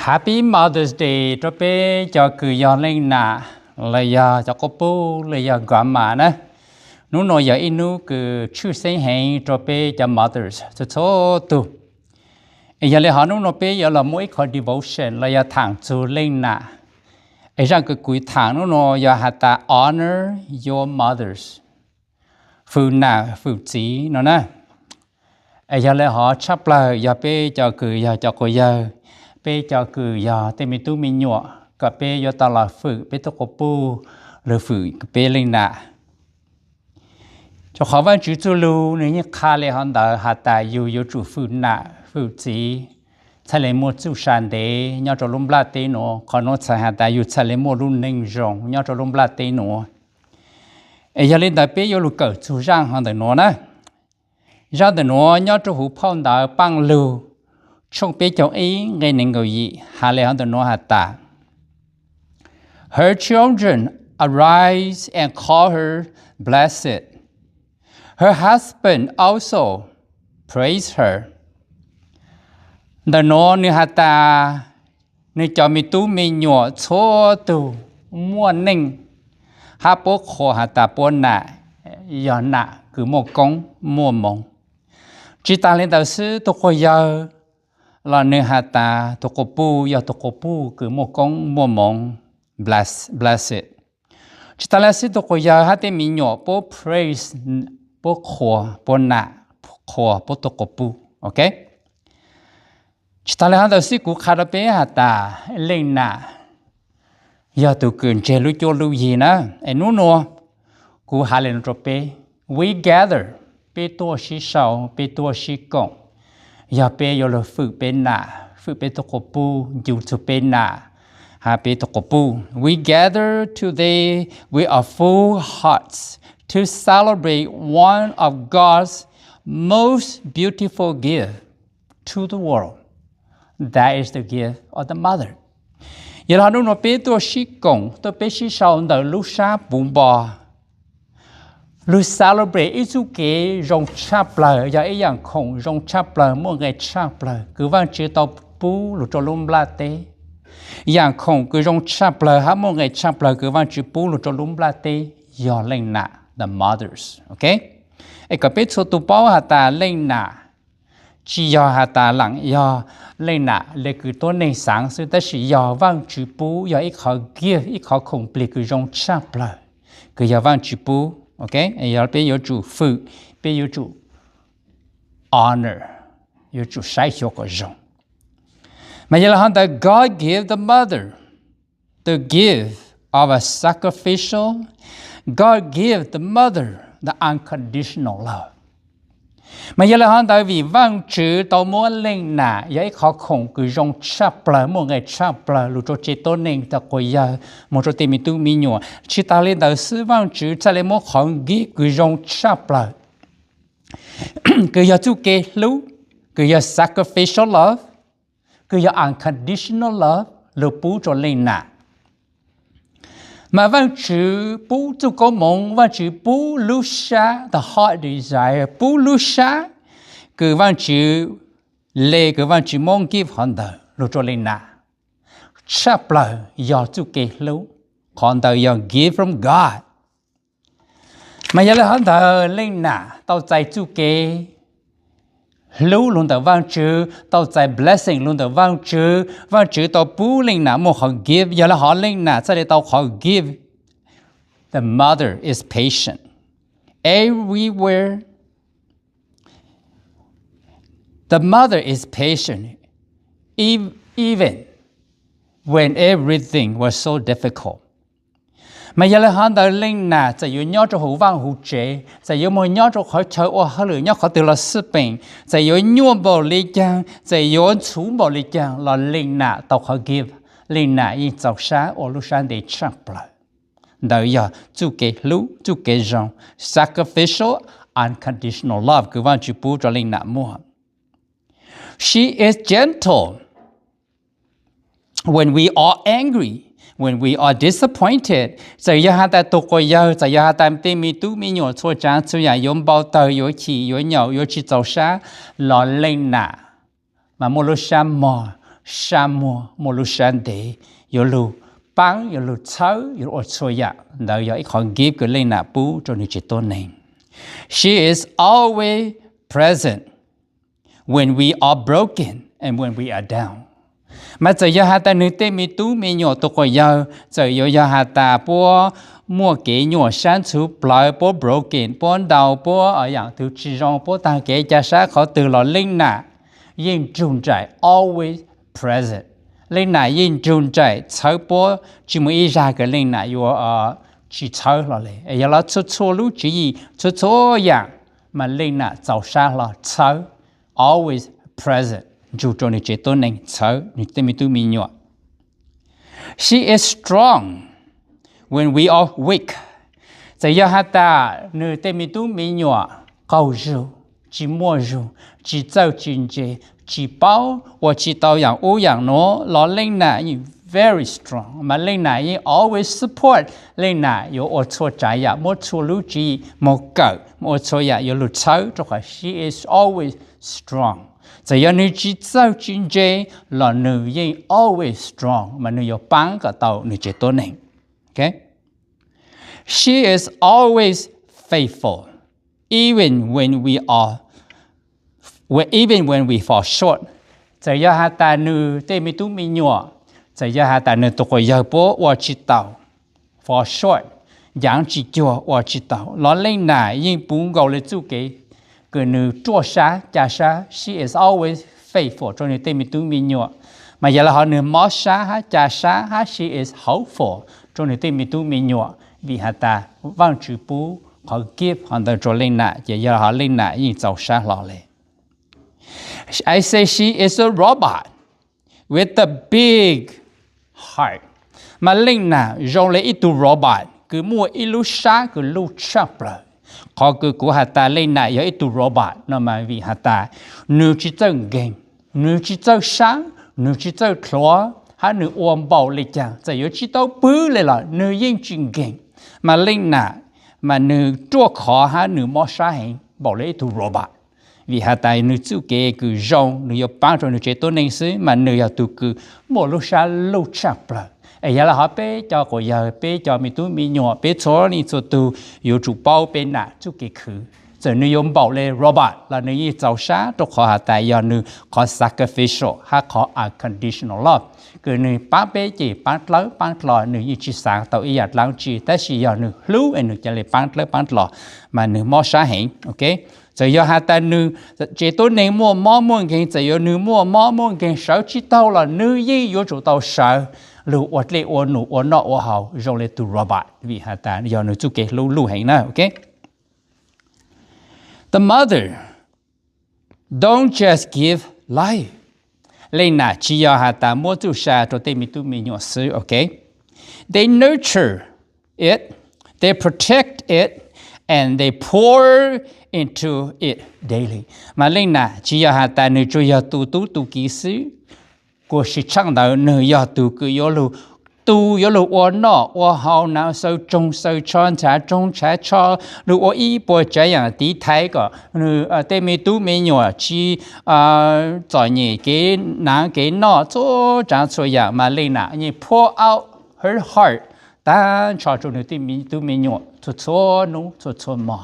Happy Mother's Day rau peb cov kws yog leej nam, los yog cov quas puj, los yog grandma na. Hnub nuav yog ib hnub kws tshwj xeeb heev rau peb cov mothers txhua txhua tug. Es yog le hov hnub nuav peb yuav los muaj ib qho devotion los yog thaam txug leej nam. Es zaaj kws kuv thaam hnub nuav yog has tas honor your mothers, fwm nam fwm txiv no na. Es yog le hov tshaj plawg yog peb cov kws yog cov quas yawg, peb cov kws yog tej me tub me nyuam, kom peb yuav tau los fwm peb tug quas puj, los fwm peb leej nam. Rua qhov Vaajtswv txuj lug nwg yeej qha le hov ntawd has tas yug yuav tsum fwm nam fwm txiv, txhaj le muaj txuj sa ntev nyob rau lub nplaj teb nuav. Qhov nuav txhais has tas yug txhaj le muaj lub neej zoo nyob rau lub nplaj teb nuav. Es yog le ntawd peb yuav lug kawm txug zaaj hov ntawm nuav na. Zaaj ntawm nuav nyob rau huv phau ntawv Paaj Lug tshooj peb caug ib nqe neeg nkaum yim has le hov ntawm nuav has tas, Her children arise and call her blessed. Her husband also praise her. Ntawm nuav nwg has tas nwg cov me tub me nyuam txhua tug muaj neej hab puab qhuas has tas puab nam yog nam kws muaj koob muaj moov. Tsi taag le ntawd xwb, tug quas yawg los nwg has tas tug quas puj yog tug quas puj kws muaj koob muaj moov, blessed. Tsi taag le xwb, tug quas yawg hab tej me nyuam puab praise, puab qhuas puab nam, qhuas puab tug quas puj, ok. Tsi taag le hov ntawd xwb, kuv qha rua peb has tas leej nam yog tug kws ntseg lub cuab lub yig na. Es nub nuav kuv has le nuav rua peb, we gather, peb tuaj sib sau, peb tuaj sib koom, yog peb yuav lug fwm peb nam, fwm peb tug quas puj, ncu txug peb nam hab peb tug quas puj. We gather today with our full hearts to celebrate one of God's most beautiful gift to the world. That is the gift of the mother. Yog le hov nub nuav peb tuaj sib koom, tuaj peb sib sau ntawm lub sab puv npo, lug celebrate ib txuj kev zoo tshaj plawg, yog ib yaam khoom zoo tshaj plawg, muaj nqe tshaj plawg kws Vaajtswv tau pub lug rua lub nplaj teb. Yaam khoom kws zoo tshaj plawg hab muaj nqe tshaj plawg kws Vaajtswv pub lug rua lub nplaj teb yog leej nam, the mothers, ok. Es kom peb txhua tug paub has tas leej nam tsi yog has tas laam yog leej nam le kws tuab neeg xaav xwb, tab sis yog Vaajtswv pub, yog ib qhov gift, ib qhov khoom plig kws zoo tshaj plawg kws yog Vaajtswv pub, ok. Yog peb yuav tsum fwm, peb yuav tsum honor, yuav tsum saib xyuas kom zoo. Mas yog le hov ntawd, God give the mother the gift of a sacrificial, God give the mother the unconditional love. Mas yog le hov ntawd, vim Vaajtswv tau muab leej nam yog ib qhov khoom kws zoo tshaj plawg, muaj nqe tshaj plawg lug rua tsev tuab neeg, tug quas yawg, moog rua tej me tub me nyuam. Tsi taag le ntawd xwb, Vaajtswv txhaj le muab qhov gift kws zoo tshaj plawg, kws yog txuj kev hlub, kws yog sacrificial love, kws yog unconditional love lug pub rua leej nam. Mas Vaajtswv pub txuj koob moov, Vaajtswv pub lub sab, the heart desire, pub lub sab kws Vaajtswv le kws Vaajtswv muab gift qhov ntawd lug rua leej nam tshaj plawg yog txuj kev hlub. Qhov ntawd yog gift from God. Mas yog le hov ntawd, leej nam tau txais txuj kev hlub lug ntawm Vaajtswv, tau txais blessing lug ntawm Vaajtswv, Vaajtswv tau pub leej nam muaj qhov gift. Yog le hov leej nam txhaj le tau qhov gift. The mother is patient everywhere. The mother is patient ev- even when everything was so difficult. Mas yog le hov ntawd, leej nam txawm yuav nyob rua huv vaaj huv tsev, txawm yuav moog nyob rua qhov chaw ua hauj lwm nyob qhov twg los xij peem, txawm yuav nyuaj npaum le caag, txawm yuav ntxhuv npaum le caag los leej nam tau qhov gift. Leej nam yeej txaus sab ua lub sab ntev tshaj plawg. Ntawd yog txuj kev hlub, txuj kev zoo, sacrificial, unconditional love kws Vaajtswv pub rua leej nam muaj. She is gentle when we are angry, when we are disappointed. Txawm yog has tas tug quas yawg, txawm yog has tas tej me tub me nyuam txhua tsaav txhua yaam yuav npau tawg, yuav chim, yuav nyaum, yuav tsi txaus sab, los leej nam mas muaj lub sab mog, sab muag, muaj lub sab ntev, yuav lug paab, yuav lug txhawb, yuav lug ua txhua yaam. Ntawd yog ib qhov gift kws Leej Nam pub rua nwg tsev tuab neeg. She is always present when we are broken and when we are down. Mas txawm yog has tas nwg tej me tub me nyuam tug quas yawg, txawm yuav yog has tas puab muaj kev nyuaj sab ntxhuv plawv, puab broken, puab down, puab yaam twg tsi zoo, puab taag kev ca sab qhov twg los Leej Nam yeej nrug nraim, always present. Leej Nam yeej nrug nraim txhawb puab, tsi muaj ib zag kws Leej Nam yuav tsi txhawb hlo le. Yog le txhua txhua lub tswv yim, txhua txhua yaam, mas Leej Nam txaus sab hlo txhawb, always present, nrug rua nwg tsev tuab neeg, txhawb nwg tej me tub me nyuam. She is strong when we are weak. Txawm yog has tas nwg tej me tub me nyuam qaug zug, tsi muaj zug, tsi txawj tsi ntse, tsi paub, ua tsi tau yaam ub yaam nuav los Leej Nam yeej very strong, mas Leej Nam yeej always support. Leej Nam yuav ua txhua tsaav yaam, muab txhua lub tswv yim moog kawm, ua txhua yaam yuav lug txhawb, rua qhov she is always strong. Txawm yog nwg tsi txawj tsi ntse los nwg yeej always strong, mas nwg yuav paab kom tau nwg tsev tuab neeg. She is always faithful, even when we are, even when we fall short. Txawm yog has tas nwg tej me tub me nyuam, txawm yog has tas nwg tug quas yawg puab ua tsi tau, fall short, yaav tsi cuag, ua tsi tau los Leej Nam yeej puv nkaus le txuj kev kws nwg ruaj sab ca sab. She is always faithful rua nwg tej me tub me nyuam. Mas yog le hov nwg mob sab hab ca sab hab she is hopeful rua nwg tej me tub me nyuam, vim has tas Vaajtswv pub qhov gift hov ntawd rua Leej Nam, ces yog le hov Leej Nam yeej txaus sab hlo le. I say she is a robot with a big heart. Mas Leej Nam zoo le ib tug robot kws muaj ib lub sab kws luj tshaj plawg. Qhov kws kuv has tas Leej Nam yog ib tug robot no mas vim has tas nwg tsi txawj nkeeg, nwg tsi txawj sab, nwg tsi txawj dlhuav, hab nwg ua npaum le caag, txawm yuav tsi tau pwg le los nwg yeej tsi nkeeg. Mas Leej Nam, mas nwg ruaj khov hab nwg mob sab heev npaum le ib tug robot. Vim has tas nwg txuj kev kws zoo, nwg yuav paab rua nwg tsev tuab neeg xwb, mas nwg yog tug kws muaj lub sab luj tshaj plawg. Es yog le hov peb cov quas yawg, peb cov me tub me nyuam, peb txhua leej txhua tug yuav tsum paub peb nam txuj kev khwv. Txawm nwg yuav npaum le robot los nwg yeej txaus sab, rua qhov has tas yog nwg qhov sacrificial hab qhov unconditional love, kws nwg paab peb ces paab dlawb paab dlawb, nwg yeej tsi xaav tau ib yaam dlaab tsi, tab sis yog nwg hlub es nwg ca le paab dlawb paab dlawb, mas nwg mob sab heev. Txawm yog has tas nwg tsev tuab neeg muaj mob muaj nkeeg, txawm yuav nwg muaj mob muaj nkeeg sawv tsi taug los nwg yeej yuav tsum tau sawv lug ua dlej ua num ua noj ua haus zoo le tug robot, vim has tas yog nwg txuj kev hlub luj heev na. The mother don't just give life. Leej nam tsis yog has tas muab txuj sa rua tej me tub me nyuam xwb, ok? They nurture it, they protect it, and they pour into it daily. Mas leej nam tsis yog has tas nws tsuas yog tu tub tu kiv xwb, kuas sis tshaaj ntawd nws yog tug kws yuav lug tu, yuav lug ua noj ua haus, naav xaws tsoog xaws tsho, ntshav tsoog ntshav tsho, lug ua ib puas tsaav yaam tiv thaiv kom nws tej me tub me nyuam tsis txom nyem kev naav kev noj, txhua tsaav txhua yaam. Mas leej nam yeej pour out her heart taag nrho rua nws tej me tub me nyuam txhua txhua nub txhua txhua mo.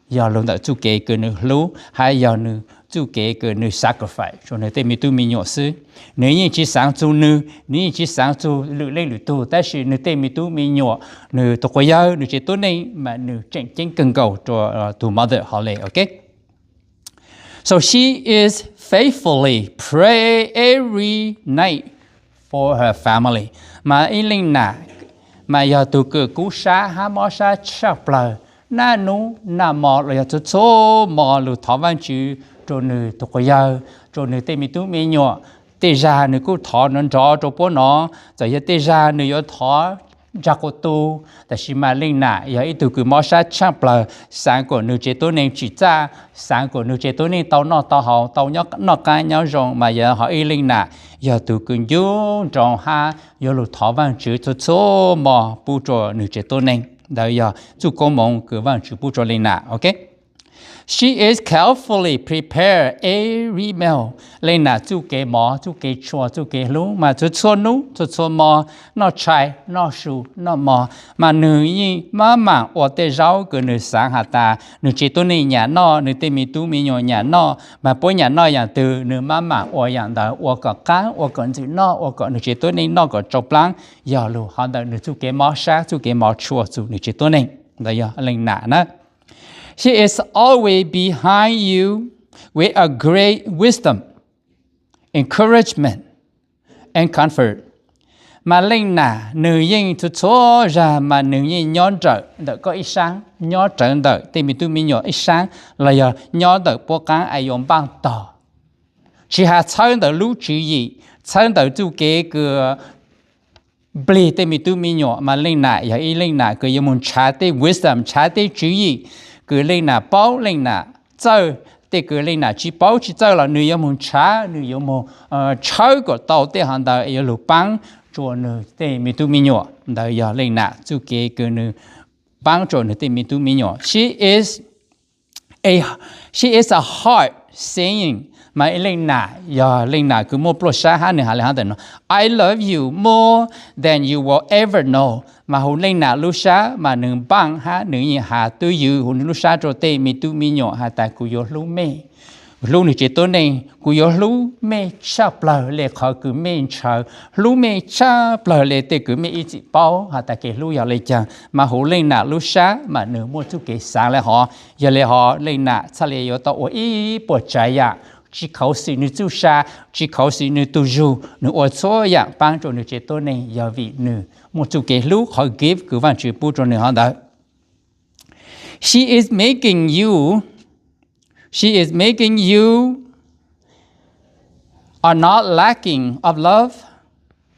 Yog lug ntawm txuj kev kws nws hlub, hab yog nws txuj kev kws nws sacrifice rua nws tej me tub me nyuam xwb. Nws yeej tsis xaav txug nws, nws yeej tsis xaav txug lwm leej lwm tug, tab sis nws tej me tub me nyuam, nws tug quas yawg, nws tsev tuab neeg mas nws tseem ceeb kawg nkaus rua tug mother hov le, ok? So she is faithfully pray every night for her family. Mas ib leej nam mas yog tug kws kub sab hab mob sab tshaj plawg, naj nub naj mo los yog txhua txhua mo lug thov Vaajtswv rua nws tug quas yawg, rua nws tej me tub me nyuam. Tej zag nws kuj thov nrov nrov rua puab nov, txawm yog tej zag nws yuav thov ntsag quas tu, tab sis mas leej nam yog ib tug kws mob sab tshaj plawg, xaav kuas nws tsev tuab neeg tsim txaj, xaav kuas nws tsev tuab neeg tau noj tau haus, tau noj qaab nyob zoo, mas yog hov ib leej nam yog tug kws ncu nroo hab yuav lug thov Vaajtswv txhua txhua mo pub rua nws tsev tuab neeg. Ntawd yog txuj koob moov kws Vaajtswv pub rua leej nam, ok? She is carefully prepare every meal. Leej nam txuj kev mov, txuj kev tshua, txuj kev hlub mas txhua txhua hnub txhua txhua hmo, noj tshais, noj su, noj mov, mas nws yeej maj mam ua tej zaub kws nws xaav has tas nws tsev tuab neeg nyam noj, nws tej me tub me nyuam nyam noj, mas puab nyam noj yaam twg nws maj mam ua yaam ntawd ua kom qaab, ua kom ntxwm noj, ua kom nws tsev tuab neeg noj kom tsau plaab. Yog lug hov ntawm nws txuj kev mob sab, txuj kev mov tshua txug nws tsev tuab neeg. Ntawd yog leej nam na. She is always behind you with a great wisdom, encouragement, and comfort. Mas leej nam nws yeej txhua txhua zag mas nws yeej nyob nrawm ntawm koj ib saab, nyob rawv ntawm tej me tub me nyuam ib saab, los yog nyob ntawm puab qaab es yuav npaaj tog. Tsis has txhawb ntawm lub tswv yim, txhawb ntawm txuj kev kws plig tej me tub me nyuam, mas leej nam yog ib leej nam kws yuav moog nrhav tej wisdom, nrhav tej tswv yim kws leej nam paub, leej nam txawj, tej kws leej nam tsis paub tsis txawj los nws yuav moog nrhav, nws yuav moog tshawb kom tau tej hov ntawd yuav lug paab rua nws tej me tub me nyuam. Ntawd yog leej nam txuj kev kws nws paab rua nws tej me tub me nyuam. She is a heart saying, mas ib leej nam yog leej nam kws muaj pluaj sab hab nws has le hov ntawm no, I love you more than you will ever know. Mas huv leej nam lub sab mas nws npaaj hab nws yeej has twj ywm huv nws lub sab rua tej me tub me nyuam has tas kuv yuav hlub mej, hlub nws tsev tuab neeg, kuv yuav hlub mej tshaj plawg le qhov kws mej ntshaw, hlub mej tshaj plawg le tej kws mej ib txwm paub has tas kev hlub yog le caag. Mas huv leej nam lub sab mas nws muaj txuj kev xaav le hov. Yog le hov leej nam txhaj le yuav tau ua ib puas tsaav yaam tsis khuv xim nws txuj sa, tsis khuv xim nws tug zug, nws ua txhua yaam paab rua nws tsev tuab neeg yog vim nws muaj txuj kev hlub qhov gift kws Vaajtswv pub rua nws hov ntawd. She is making you, she is making you are not lacking of love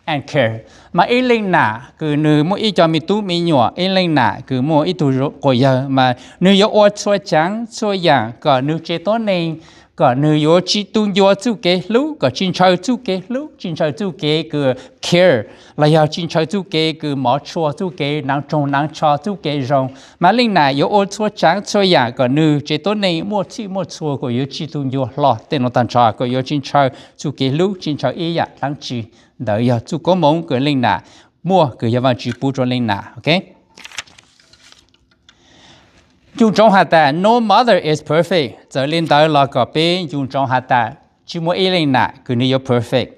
and care. Mas ib leej nam kws nws muaj ib co me tub me nyuam, ib leej nam kws muaj ib tug quas yawg mas nws yuav ua txhua caav txhua yaam kom nws tsev tuab neeg, kom nws yuav tsis tu ncua txuj kev hlub, kom tsis ntshaw txuj kev hlub, tsis ntshaw txuj kev kws care, los yog tsis ntshaw txuj kev kws mov tshua, txuj kev naav tsoog naav tsho, txuj kev zoo. Mas leej nam yuav ua txhua caav txhua yaam kom nws tsev tuab neeg muaj txhij muaj txhua, kom yuav tsis tu ncua hlo tej nuav tag nrho, kom yuav tsis ntshaw txuj kev hlub, tsis ntshaw ib yaam dlaab tsi. Ntawd yog txuj koob moov kws leej nam muaj kws yog Vaajtswv pub rua leej nam. Nco ntsoov has tas no mother is perfect. Txawm le ntawd los kom peb nco ntsoov has tas tsis muaj ib leej nam kws nws yuav perfect.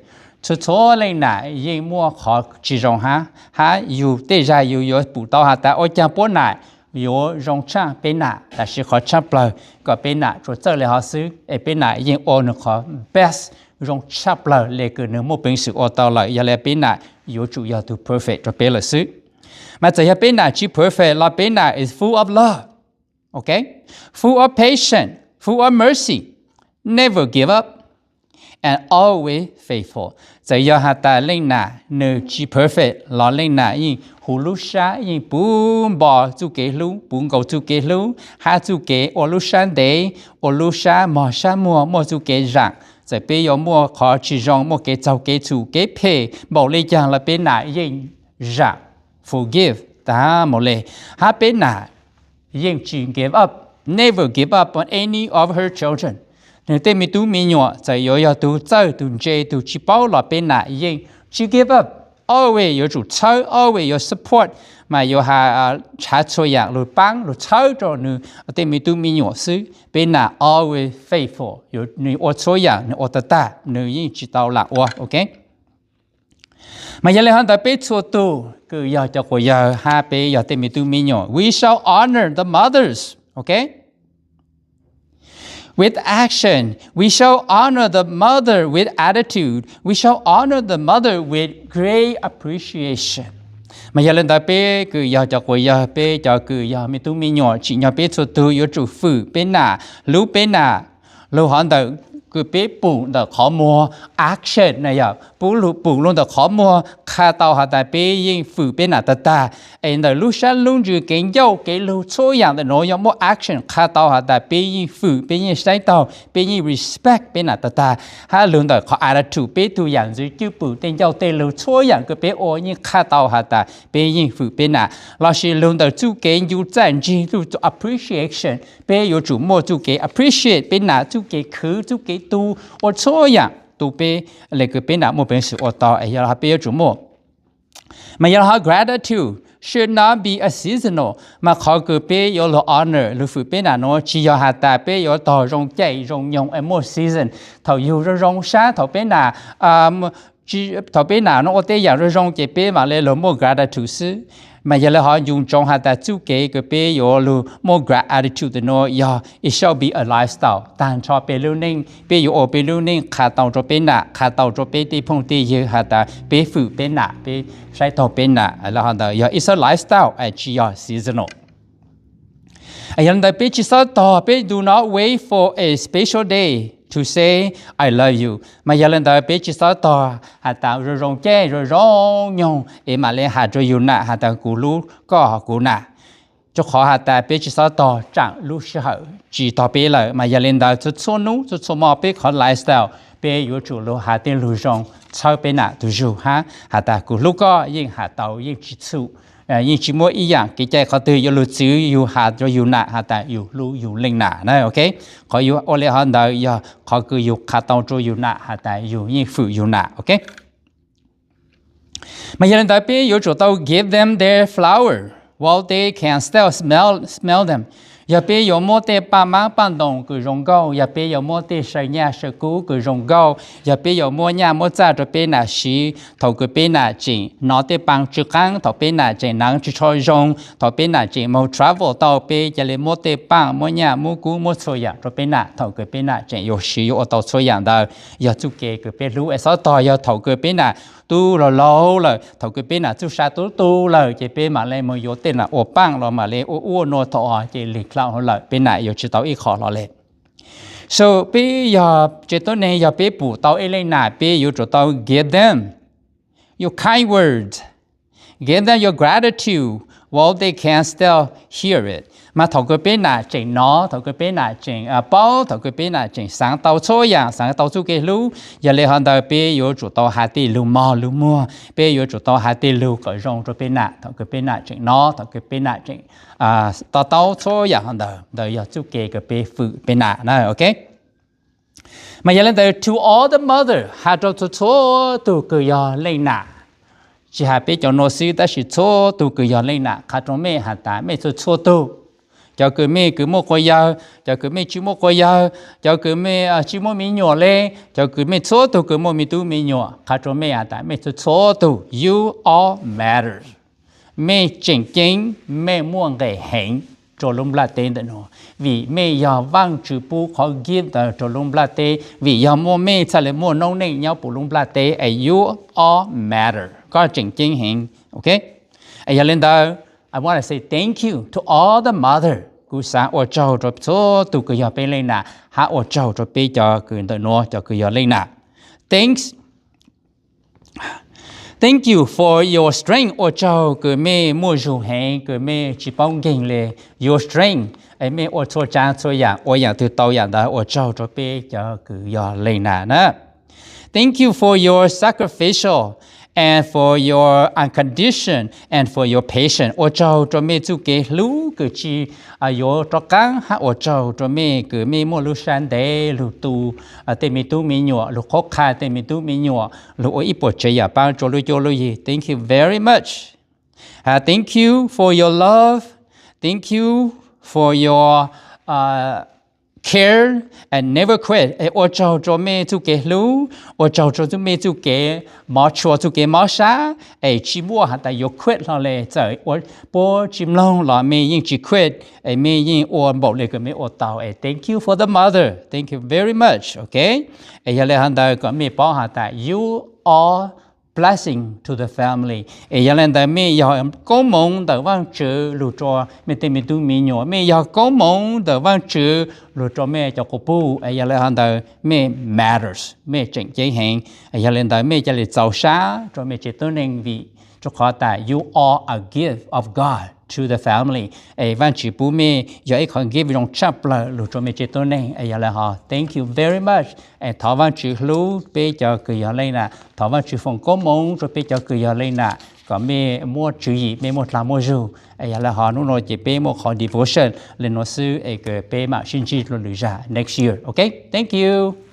Txhua txhua leej nam yeej muaj qhov tsis zoo hab, hab yug tej zag yug yuav pum tau has tas ua caag puab nam yuav zoo tshaj peb nam, tab sis qhov tshaj plawg kom peb nam tsuas txawj le hov xwb, es peb nam yeej ua nws qhov best zoo tshaj plawg le kws nws muaj peev xwm ua tau lawm. Yog le peb nam yuav tsum yog tug perfect rua peb lawm xwb. Mas txawm yog peb nam tsis perfect los peb nam is full of love, full of patience, full of mercy, never give up, and always faithful. Txawm yog has tas leej nam nws tsis perfect los leej nam yeej huv lub sab yeej puv npo txuj kev hlub, puv nkaus txuj kev hlub hab txuj kev ua lub sab ntev, ua lub sab mog sab muag, muaj txuj kev zaam. Txawm peb yuav muaj qhov tsis zoo, muaj kev txaug kev txhum kev phem npaum le caag los peb nam yeej zaam, forgive tag mus le. Hab peb nam yeej tsis give up, never give up on any of her children. Nws tej me tub me nyuam txawm yuav yog tug txawj tug ntse tug tsis paub los peb nam yeej tsis give up, always yuav tsum txhawb, always yuav support, mas yuav has nrhav txhua yaam lug paab lug txhawb rua nws tej me tub me nyuam xwb. Peb nam always faithful, nws ua txhua yaam nws ua tag tag, nws yeej tsis tau lam ua. Mas yog le hov ntawd peb txhua tug kws yog cov quas yawg hab peb yog tej me tub me nyuam, we shall honor the mothers, with action. We shall honor the mother with attitude. We shall honor the mother with great appreciation. Mas yog le ntawd peb kws yog cov quas yawg, peb cov kws yog me tub me nyuam, tsim nyog peb txhua tug yuav tsum fwm peb nam, hlub peb nam, lug hov ntawm kws peb pum ntawm qhov muag, action na yog pum lug ntawm qhov muag qha tau has tas peb yeej fwm peb nam tag tag. Es ntawm lub sab lub ntsws kev ncauj kev lug txhua yaam ntawm nuav yog muaj action qha tau has tas peb yeej fwm, peb yeej saib taug, peb yeej respect peb nam tag tag. Hab lug ntawm qhov attitude, peb tug yaam ntxwv cwj pwm, tej ncauj tej lug txhua yaam kws peb ua yeej qha tau has tas peb yeej fwm peb nam. Lossis lug ntawm txuj kev ncu txaj ntsig, txuj appreciation, peb yuav tsum muaj txuj kev appreciate peb nam, txuj kev khwv, txuj kev tu, ua txhua yaam tu peb le kws peb nam muaj peev xwm ua tau, yog peb yuav tsum muaj. Mas yog le hov gratitude should not be a seasonal, mas qhov kws peb yuav lug honor lug fwm peb nam nuav tsis yog has tas peb yuav tog zoo caij zoo nyoog es muaj season. Thaum yug zoo zoo sab, thaum peb nam thaum peb nam nuav ua tej yaam zoo zoo ces peb mam le lug muaj gratitude xwb. Mas yog le hov ncu ntsoov has tas txuj kev kws peb yuav lug muaj gratitude nuav yog it should be a lifestyle. Taag nrho peb lub neej, peb yuav ua peb lub neej qha tau rua peb nam, qha tau rua peb tej phooj tej ywg has tas peb fwm peb nam, peb saib taug peb nam. Le hov ntawd yog it's a lifestyle, tsis yog seasonal. Yog le ntawd peb tsis xob tog, peb do not wait for a special day to say I love you. Mas yog le ntawd peb tsis xob tog has tas zoo zoo caij zoo zoo nyoog es mam le has rua yug nam has tas kuv hlub koj kuv nam. Rua qhov has tas peb tsis xob tog tsaam lub sij hawm tsis tog peb lawm. Mas yog le ntawd txhua txhua nub txhua txhua mo peb qhov lifestyle, peb yuav tsum lug has tej lug zoo txhawb peb nam tug zug hab has tas kuv hlub koj yeej has tau, yeej tsis txhum, yeej tsis muaj ib yaam kev cai qhov twg yuav lug txwv yug has rua yug nam has tas yug hlub yug leej nam na, ok. Qhov yug ua le hov ntawd yog qhov kws yug qha tau rua yug nam has tas yug yeej fwm yug nam, ok. Mas yog le ntawd peb yuav tsum tau give them their flower while they can still smell, smell them. Yog peb yuav muab tej paj maab paj ntoos kws zoo nkauj, yog peb yuav muab tej saw nyaj saw kub kws zoo nkauj, yog peb yuav muab nyaj muab txaj rua peb nam siv thaum kws peb nam tseem nov tej paa tsw qaab, thaum peb nam tseem naav tsis tshua zoo, thaum peb nam tseem moog travel tau, peb ca le muab tej paaj muab nyaj muab kub muab txhua yaam rua peb nam thaum kws peb nam tseem yuav siv yuav ua tau txhua yaam ntawd. Yog txuj kev kws peb hlub es xob tog yog thaum kws peb nam tub laug laug lawm, thaum kws peb nam txuj sa tub tu lawm ces peb mam le moog yuav tej nam ua paaj los mam le ua ub ua no thaum ces lig dlhau lawm peb nam yuav tsis tau ib qho hlo le. So peb yog tsev tuab neeg yog peb pum tau ib leej nam peb yuav tsum tau give them your kind words, give them your gratitude while they can still hear it. Mas thaum kws peb nam tseem nov, thaum kws peb nam tseem paub, thaum kws peb nam tseem xaav tau txhua yaam, xaav tau txuj kev hlub, yog le hov ntawd peb yuav tsum tau has tej lug mog lug muag, peb yuav tsum tau has tej lug kom zoo rua peb nam thaum kws peb nam tseem nov, thaum kws peb nam tseem to taub txhua yaam hov ntawd. Ntawd yog txuj kev kws peb fwm peb nam na, ok. Mas yog le ntawd to all the mother, has rua txhua txhua tug kws yog leej nam, tsis has peb cov nuav xwb tab sis txhua tug kws yog leej nam, qha rua mej has tas mej txhua txhua tug, cov kws mej kws muaj quas yawg, cov kws mej tsis muaj quas yawg, cov kws mej tsis muaj me nyuam le, cov kws mej txhua tug kws muaj me tub me nyuam, qha rua mej has tas mej txhua txhua tug, you all matter. Mej tseem ceeb, mej muaj nqes heev rua lub nplaj teb ntawm nuav, vim mej yog Vaajtswv pub qhov gift ntawd rua lub nplaj teb, vim yog muaj mej txhaj le muaj noob neej nyob puv lub nplaj teb, as you all matter, koj tseem ceeb heev, ok. Yog le ntawd, I want to say thank you to all the mother, kuv xaav ua tsaug rua txhua tug kws yog peb leej nam, hab ua tsaug rua peb cov kws ntawm nuav cov kws yog leej nam. Thanks Thank you for your strength, ua tsaug kws mej muaj zug heev kws mej tsis paub nkeeg le, your strength, es mej ua txhua tsaav txhua yaam ua yaam twg tau yaam ntawd, ua tsaug rua peb cov kws yog leej nam na. Thank you for your sacrificial and for your uncondition and for your patience, ua tsaug rua mej txuj kev hlub kws tsis yuav rov qaab, hab ua tsaug rua mej kws mej muaj lub sab ntev lug tu tej me tub me nyuam, lug qhuab qha tej me tub me nyuam, lug ua ib puas tsev yaam paab rua lub cuab lub yig. Thank you very much. Thank you for your love. Thank you for your care and never quit. Es ua tsaug rua mej txuj kev hlub, ua tsaug rua mej txuj kev mov tshua, txuj kev mob sab, es tsis muaj has tas yuav quit hlo le, txawm puab tsis mloog los mej yeej tsis quit, es mej yeej ua npaum le kws mej ua tau. Es thank you for the mother, thank you very much, ok. Es yog le hov ntawd kom mej paub has tas you all blessing to the family. Es yog le ntawd mej yog koob moov ntawm Vaajtswv lug rua mej tej me tub me nyuam, mej yog koob moov ntawm Vaajtswv lug rua mej cov quas puj. Es yog le hov ntawd mej matters, mej tseem ceeb heev. Yog le ntawd mej ca le txaus sab rua mej tsev tuab neeg vim rua qhov tas you are a gift of God to the family. Es Vaajtswv pub mej yog ib qhov gift zoo tshaj plawg lug rua mej tsev tuab neeg. Es yog le hov thank you very much. Es thov Vaajtswv hlub peb cov kws yog leej nam, thov Vaajtswv foom koob moov rua peb cov kws yog leej nam kom mej muaj tswv yim, mej muaj dlaag muaj zug. Es yog le hov nub nua ces peb muaj qhov devotion le nua xwb es kws peb maam sib ntsib dlua lwm zag next year, ok? Thank you.